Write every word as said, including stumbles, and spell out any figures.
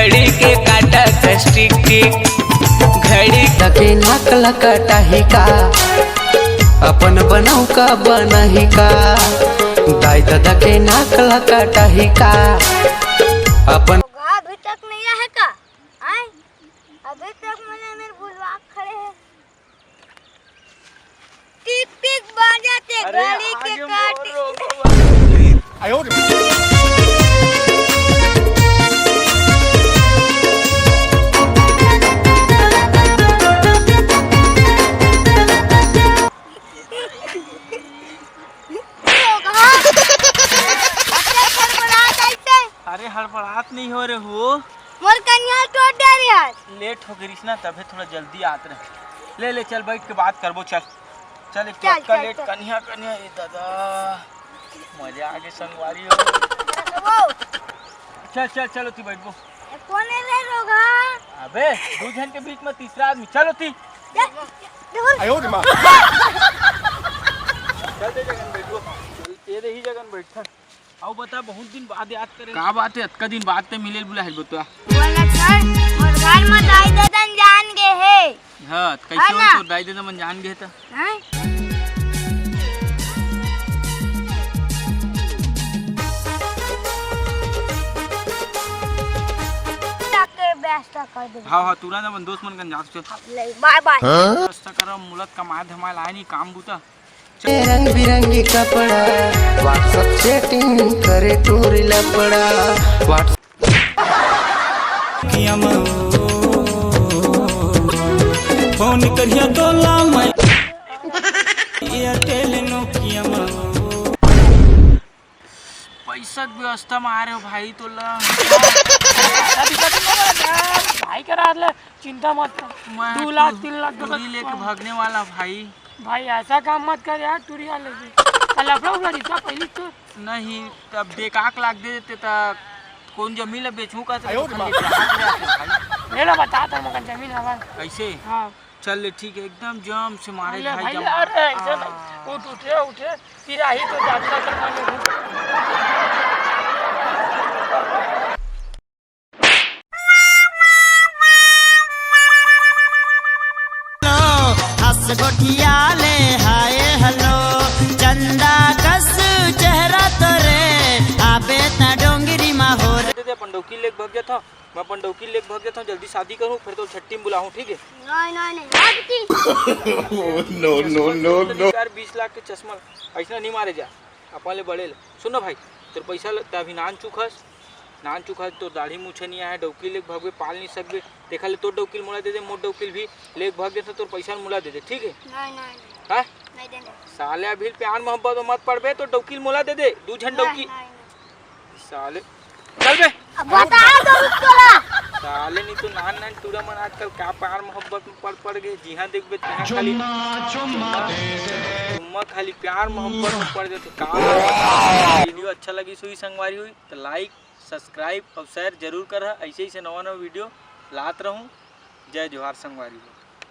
घड़ी के काटा कस टिक टिक, घड़ी तके नाक ल कटाही का, अपन बनऊ का बनही का, दाई ददा के नाक ल कटाही का, अपन। अभी तक नहीं आए का? आए? अभी तक मैंने मेरे बुलवा खड़े हैं। टिक टिक बाजा ते अरे, घड़ी के आगे काट। मोर रोगवा। अरे, हड़बड़ात नहीं हो रे हो। मोर कनिहा टूट डरे आज। लेट हो गई ना, तभे थोड़ा जल्दी आत रहे। ले, ले, चल, बैठ के बात करबो, चल। चल, एक चल, चल, लेट, चल। कनिहा, कनिहा, ए दादा। मजा आ गए संगवारी हो। वो। चल, चल, चलो, ती बैठबो। ए, कौन है रे रोगा? अबे, दू झन के बीच में तीसरा आदमी। चलो, ती। चल, चल। चल दे जगन बैठबो। ये दे ही जगन बैठन। अउ बता, बहुत दिन बाद याद करे। का बात है? अतका दिन बाद ते मिले ल बुलाए हस बता। बोला सर, मोर घर में दाई ददन जान गे हे। हाँ, त कैसे है हो ना? तो दाई ददा मन जान गे त? हैं? जाके व्यवस्था कर दे। हाँ, हाँ, तुरंत अपन दोस्त मन कन जात चल। ले, बाय, बाय। हाँ? व्यवस्था कर, मुलत कमाए धमाए लाए नहीं, काम बूता। रंग बिरंगी कपड़ा, WhatsApp chatting करे तोर लफड़ा, WhatsApp। फोन करिया तोला मैं, Airtel Nokia में। पैसा के व्यवस्था में आ रहे हो भाई, तोला। भाई करा ले, चिंता मत कर। मैं दू लाख, टू-, तीन लाख टूरी लेके भागने वाला भाई। भाई, ऐसा काम मत कर यार, टूरी वाले जी। कल लफड़ा उफड़ा रिश्ता पहली तो। नहीं, तब देखाक लाग दे देते त कौन जमीन ला बेचहूँ का, तो आयो रे खाली माँ। देखाक ले आते भाई। ले लो, बता तो मगर जमीन हवा। कैसे? हाँ। चल ले, ठीक है, एकदम जाम से मारे ले भाई, भाई, जम। अरे, ऐसा आ। नहीं। उठ, उठे, उठे, फिर आही तो जाता करना नहीं। हंस गोठिया ले हाय हेलो, चंदा कस चेहरा तोरे, आबे त डोंगरी मा हो रे। दे दे, अपन डौकी लेके भाग जाता। मैं अपन डौकी लेके भाग जाता हूँ, जल्दी शादी करूँ, फिर तो छट्टी में बुलाऊँ, ठीक है? नहीं, नहीं, नहीं, आज की। No, no, no, no। यार, बीस लाख के चश्मा ऐसा नहीं मारे जा, अपन ले बड़े ले। सुन ना भाई, तोर पैसा ल-, त अभी नान चुकस, नान चुकस, तोर दाढ़ी मूछा नहीं आए, डौकी लेके भागबे, पाल नहीं सकबे, देखा ले तोर डौकी ल मोला दे दे, मोर डौकी ल भी लेके भाग देता, तोर पैसा ल मोला दे दे, ठीक है? नहीं, नहीं, नहीं। हाँ? नहीं देने। साले अभी प्यार मोहब्बत में मत पड़बे, तो डौकी ल मोला दे दे, दू झन नहीं, डौकी। नहीं, नहीं। साले, चल बे। अब बता दो उसको ला। साले नहीं तो नान नान टूरा मन आजकल का प्यार मोहब्बत में पड़ पड़ गए, जिहाँ देखबे तिहाँ खाली चुम्मा, चुम्मा दे दे। चुम्मा खाली प्यार मोहब्बत में पड़ जाते। का वीडियो अच्छा लगी सुई संगवारी हुई तो like, subscribe और share जरूर कर, ऐसे ऐसे नवा नवा वीडियो लात रहूँ। जय जोहार संगवारी हो।